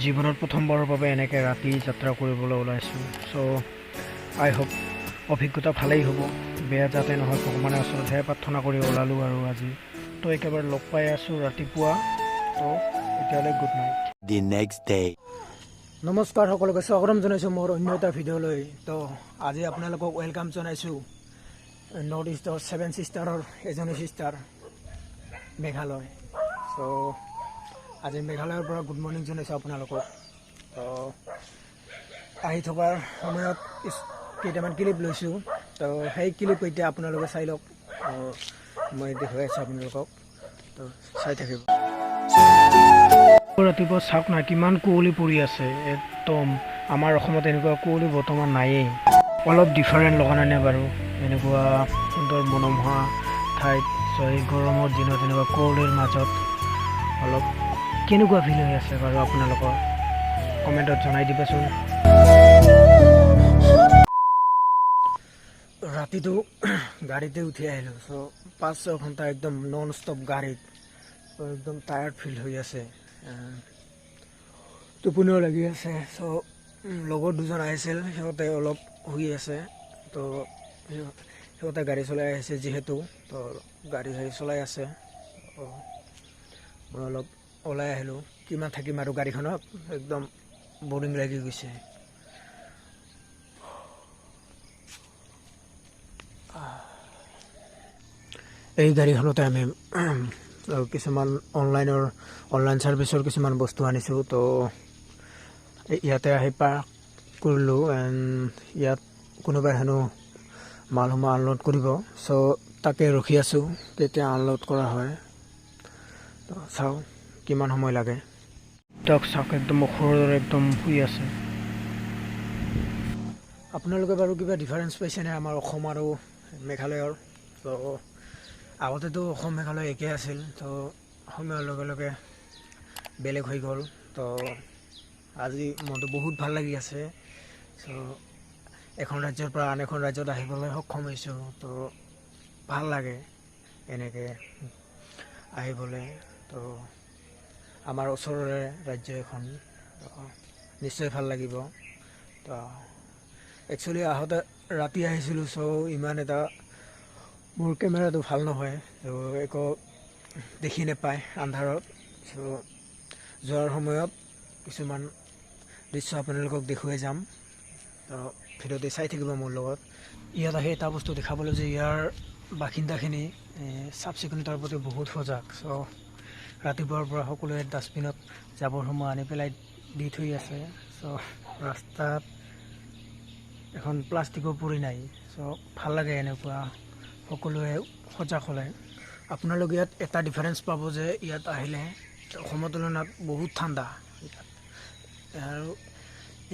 জীৱনত প্ৰথমবাৰৰ বাবে এনেকৈ ৰাতি যাত্ৰা কৰিবলৈ ওলাইছোঁ। চ' আই হোপ অভিজ্ঞতা ভালেই হ'ব, বেয়া যাতে নহয় ভগৱানৰ ওচৰতহে প্ৰাৰ্থনা কৰি ওলালোঁ আৰু আজি। তো একেবাৰে লগ পাই আছোঁ ৰাতিপুৱা। তো এতিয়ালৈ good night. The next day. নমস্কাৰ সকলোকে, স্বাগতম জনাইছোঁ মোৰ অন্য এটা ভিডিঅ'লৈ। তো আজি আপোনালোকক welcome জনাইছোঁ নৰ্থ ইষ্টৰ ছেভেন ছিষ্টাৰৰ এজনী ছিষ্টাৰ মেঘালয়। চ' আজি মেঘালয়ৰ পৰা গুড মৰ্ণিং জনাইছোঁ আপোনালোকক। তো আহি থকাৰ সময়ত কেইটামান ক্লিপ লৈছোঁ, তো সেই ক্লিপ এতিয়া আপোনালোকে চাই লওক। তো মই দেখুৱাই আছোঁ আপোনালোকক, তো চাই থাকিব। ৰাতিপুৱা চাওক না কিমান কুঁৱলী পৰি আছে একদম। আমাৰ অসমত এনেকুৱা কুঁৱলী বৰ্তমান নায়েই। অলপ ডিফাৰেণ্ট লগা নাই নে বাৰু? এনেকুৱা সুন্দৰ মনোমোহা ঠাইত এই গৰমৰ দিনত এনেকুৱা কুঁৱলীৰ মাজত অলপ কেনেকুৱা ফিল হৈ আছে বাৰু আপোনালোকৰ কমেণ্টত জনাই দিবাচোন। ৰাতিটো গাড়ীতে উঠি আহিলোঁ। চ' 5-6 ঘণ্টা একদম নন ষ্টপ গাড়ীত, একদম টায়াৰ্ড ফিল হৈ আছে, টোপনিও লাগি আছে। চ' লগৰ দুজন আহিছিল, সিহঁতে অলপ শুই আছে। তো সিহঁতে গাড়ী চলাই আহিছে যিহেতু, তো গাড়ী চাড়ী চলাই আছে। মই অলপ ওলাই আহিলোঁ, কিমান থাকিম আৰু গাড়ীখনত, একদম বৰিং লাগি গৈছে। এই গাড়ীখনতে আমি কিছুমান অনলাইন ছাৰ্ভিচৰ কিছুমান বস্তু আনিছোঁ। তো ইয়াতে আহি পাৰ্ক কৰিলোঁ, এণ্ড ইয়াত কোনোবাই হেনো মালসমূহ আনলোড কৰিব। চ' তাকে ৰখি আছোঁ কেতিয়া আনলোড কৰা হয়। তো চাওঁ কিমান সময় লাগে। তেওঁক চাওক, একদম অসুৰৰ দৰে একদম শুই আছে। আপোনালোকে বাৰু কিবা ডিফাৰেঞ্চ পাইছেনে আমাৰ অসম আৰু মেঘালয়ৰ? তো আগতেতো অসম মেঘালয় একে আছিল, তো সময়ৰ লগে লগে বেলেগ হৈ গ'ল। তো আজি মনটো বহুত ভাল লাগি আছে। চ' এখন ৰাজ্যৰ পৰা আন এখন ৰাজ্যত আহিবলৈ সক্ষম হৈছোঁ, তো ভাল লাগে এনেকৈ আহিবলৈ। তো আমাৰ ওচৰৰে ৰাজ্য এখন, তো নিশ্চয় ভাল লাগিব। তো একচুৱেলি আহোঁতে ৰাতি আহিছিলোঁ, চ' ইমান এটা মোৰ কেমেৰাটো ভাল নহয়, তো একো দেখি নাপায় আন্ধাৰত। চ' যোৱাৰ সময়ত কিছুমান দৃশ্য আপোনালোকক দেখুৱাই যাম, তো ভিডিঅ'টো চাই থাকিব মোৰ লগত। ইয়াত আহি এটা বস্তু দেখা পালোঁ যে ইয়াৰ বাসিন্দাখিনি চাফ চিকুণতাৰ প্ৰতি বহুত সজাগ। চ' ৰাতিপুৱাৰ পৰা সকলোৱে ডাষ্টবিনত জাবৰসমূহ আনি পেলাই দি থৈ আছে। চ' ৰাস্তাত এখন প্লাষ্টিকো পৰি নাই। চ' ভাল লাগে এনেকুৱা সকলোৱে সজাগ হ'লে। আপোনালোকে ইয়াত এটা ডিফাৰেঞ্চ পাব যে ইয়াত আহিলে অসমৰ তুলনাত বহুত ঠাণ্ডা আৰু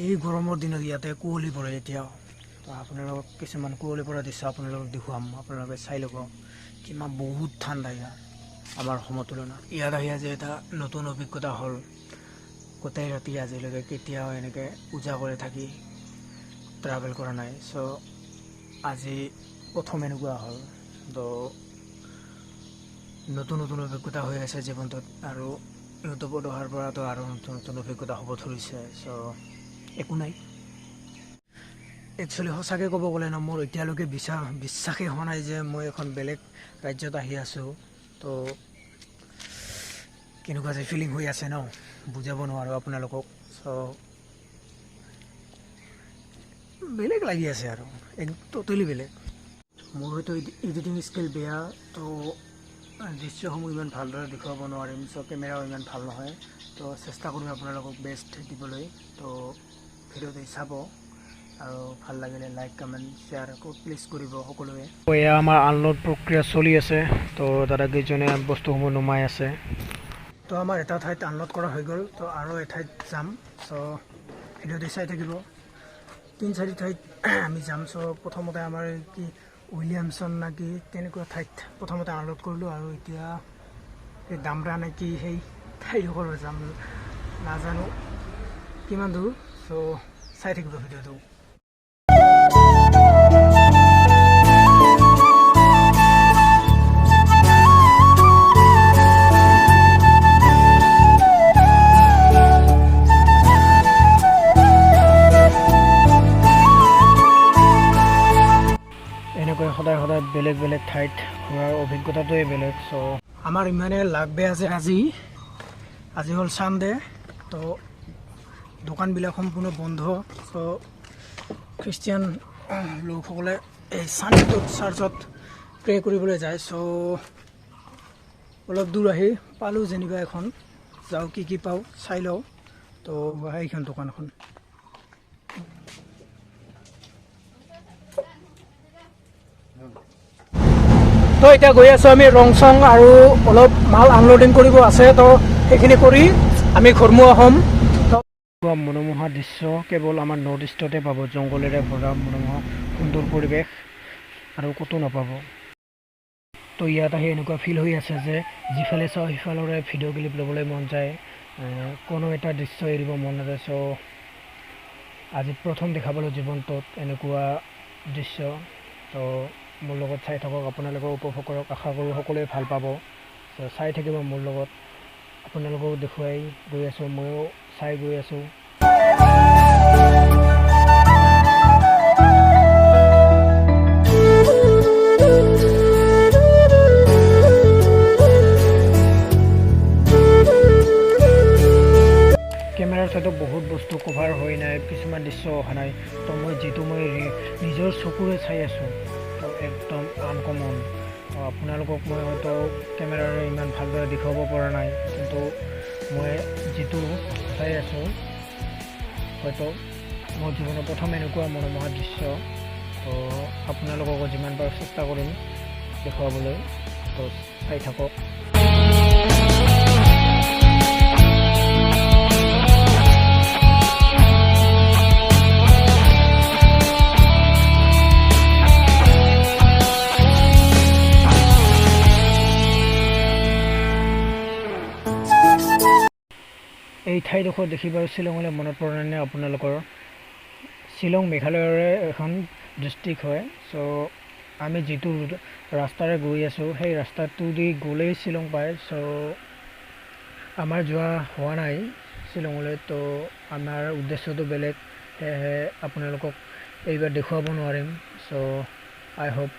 এই গৰমৰ দিনত ইয়াতে কুঁৱলী পৰে এতিয়াও। তো আপোনালোকক কিছুমান কুঁৱলী পৰা দৃশ্য আপোনালোকক দেখুৱাম, আপোনালোকে চাই ল'ব কিমান বহুত ঠাণ্ডা ইয়াত আমাৰ অসমৰ তুলনাত। ইয়াত আহি আজি এটা নতুন অভিজ্ঞতা হ'ল, গোটেই ৰাতি আজিলৈকে কেতিয়াও এনেকৈ উজাগৰে থাকি ট্ৰাভেল কৰা নাই। চ' আজি প্ৰথম এনেকুৱা হ'ল। তো নতুন নতুন অভিজ্ঞতা হৈ আছে জীৱনটোত, আৰু ইউটিউবত অহাৰ পৰাতো আৰু নতুন নতুন অভিজ্ঞতা হ'ব ধৰিছে। চ' একো নাই, একচুৱেলি সঁচাকৈ ক'ব গ'লে ন, মোৰ এতিয়ালৈকে বিশ্বাসেই হোৱা নাই যে মই এখন বেলেগ ৰাজ্যত আহি আছোঁ। তো কেনেকুৱা যে ফিলিং হৈ আছে ন, বুজাব নোৱাৰোঁ আপোনালোকক। চ' বেলেগ লাগি আছে আৰু, ট'টেলি বেলেগ। মোৰ হয়তো এডিটিং স্কিল বেয়া, তো দৃশ্যসমূহ ইমান ভালদৰে দেখুৱাব নোৱাৰিম। চ' কেমেৰাও ইমান ভাল নহয়, তো চেষ্টা কৰিম আপোনালোকক বেষ্ট দিবলৈ। তো ভিডিঅ'টো চাব আৰু ভাল লাগিলে লাইক, কমেণ্ট, শ্বেয়াৰ প্লিজ কৰিব সকলোৱে। এয়া আমাৰ আনলোড প্ৰক্ৰিয়া চলি আছে, তো দাদাকেইজনে বস্তুসমূহ নমাই আছে। তো আমাৰ এটা ঠাইত আনলোড কৰা হৈ গ'ল, তো আৰু এঠাইত যাম। চ' ভিডিঅ'টো চাই থাকিব। 3-4 ঠাইত আমি যাম। চ' প্ৰথমতে আমাৰ কি উইলিয়ামছন নে কি তেনেকুৱা ঠাইত প্ৰথমতে আনলোড কৰিলোঁ, আৰু এতিয়া এই দামৰা নে কি সেই ঠাইডোখৰত যাম, নাজানো কিমান দূৰ। চ' চাই থাকিব ভিডিঅ'টো। বেলেগ বেলেগ ঠাইত ঘূৰাৰ অভিজ্ঞতাটোৱে বেলেগ। চ' আমাৰ ইমানে লাক বেয়া যে আজি আজি হ'ল ছানডে, তো দোকানবিলাক সম্পূৰ্ণ বন্ধ। চ' খ্ৰীষ্টিয়ান লোকসকলে এই ছানডেটোত চাৰ্চত প্ৰে কৰিবলৈ যায়। চ' অলপ দূৰ আহি পালোঁ যেনিবা এখন, যাওঁ কি কি পাওঁ চাই লওঁ। তো সেইখন দোকানখন। তো এতিয়া গৈ আছোঁ আমি ৰংচং, আৰু অলপ মাল আনলোডিং কৰিব আছে, তো সেইখিনি কৰি আমি ঘৰমুৱা হ'ম। তো মনোমোহা দৃশ্য কেৱল আমাৰ নৰ্থ ইষ্টতে পাব, জংঘলেৰে ভৰা মনোমোহা সুন্দৰ পৰিৱেশ আৰু ক'তো নাপাব। তো ইয়াত আহি এনেকুৱা ফিল হৈ আছে যে যিফালে চাওঁ সিফালৰে ভিডিঅ' ক্লিপ ল'বলৈ মন যায়, কোনো এটা দৃশ্য এৰিব মন নাযায়। চ' আজি প্ৰথম দেখা পালোঁ জীৱনটোত এনেকুৱা দৃশ্য। তো মোৰ লগত চাই থাকক, আপোনালোকেও উপভোগ কৰক, আশা কৰোঁ সকলোৱে ভাল পাব। চ' চাই থাকিব মোৰ লগত, আপোনালোকেও দেখুৱাই গৈ আছোঁ, ময়ো চাই গৈ আছোঁ। কেমেৰাৰ হয়তো বহুত বস্তু কভাৰ হৈ নাই, কিছুমান দৃশ্য অহা নাই। তো মই যিটো মই নিজৰ চকুৰে চাই আছোঁ, তো একদম আনকমন। তো আপোনালোকক মই হয়তো কেমেৰাৰে ইমান ভালদৰে দেখুৱাব পৰা নাই, কিন্তু মই যিটো চাই আছোঁ হয়তো মোৰ জীৱনৰ প্ৰথম এনেকুৱা মনোমোহা দৃশ্য। তো আপোনালোককো যিমান পাৰোঁ চেষ্টা কৰিম দেখুৱাবলৈ, তো চাই থাকক। এই ঠাইডোখৰ দেখি বাৰু শ্বিলঙলৈ মনত পৰেনে আপোনালোকৰ? শ্বিলং মেঘালয়ৰে এখন ডিষ্ট্ৰিক্ট হয়। চ' আমি যিটো ৰাস্তাৰে গৈ আছোঁ সেই ৰাস্তাটো দি গ'লেই শ্বিলং পায়। চ' আমাৰ যোৱা হোৱা নাই শ্বিলঙলৈ, তো আমাৰ উদ্দেশ্যটো বেলেগ, সেয়েহে আপোনালোকক এইবাৰ দেখুৱাব নোৱাৰিম। চ' আই হোপ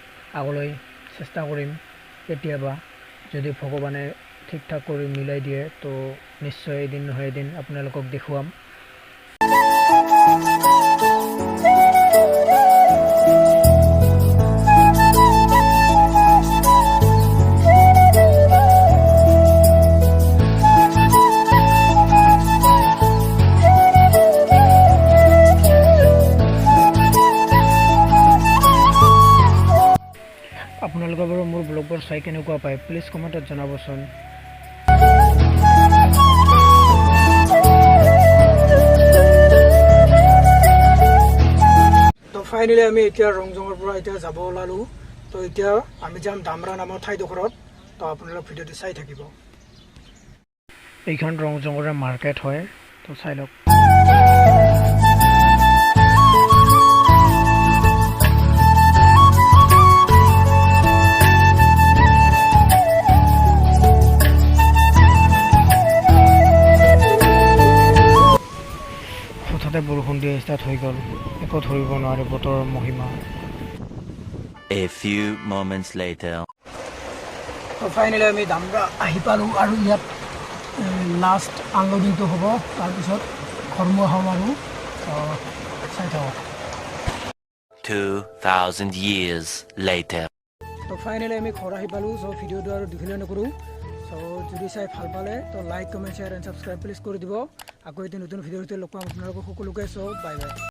আগলৈ চেষ্টা কৰিম, কেতিয়াবা যদি ভগৱানে ঠিক ঠাক কৰি মিলাই দিয়ে তো নিশ্চয় এদিন নহয় এদিন আপোনালোকক দেখুৱাম। আপোনালোকে বাৰু মোৰ ব্লগবোৰ চাই কেনেকুৱা পায় প্লিজ কমেণ্টত জনাবচোন। তো ফাইনেলি আমি এতিয়া ৰংজঙৰ পৰা এতিয়া যাব ওলালোঁ। তো এতিয়া আমি যাম দামৰা নামৰ ঠাইডোখৰত, তো আপোনালোক ভিডিঅ'টো চাই থাকিব। এইখন ৰংজঙৰে মাৰ্কেট হয়, তো চাই লওক। হঠাতে বৰষুণ দিয়া ষ্টাৰ্ট হৈ গ'ল, একো ধৰিব নোৱাৰে বতৰৰ মহিমা। A few moments later. তো ফাইনেলি আমি দামৰা আহি পালোঁ, আৰু ইয়াত লাষ্ট আনলোডিংটো হ'ব, তাৰপিছত ঘৰমুৱা হ'ম আৰু। চাই থাকক। 2000 years later. তো ফাইনেলি আমি ঘৰ আহি পালোঁ। চ' ভিডিঅ'টো আৰু দীঘলীয়া নকৰোঁ। চ' যদি চাই ভাল পালে তো like, comment, share and subscribe please কৰি দিব। আকৌ এটি নতুন ভিডিঅ'ৰ সৈতে লগ পাম আপোনালোকক সকলোকে। চ' বাই বাই।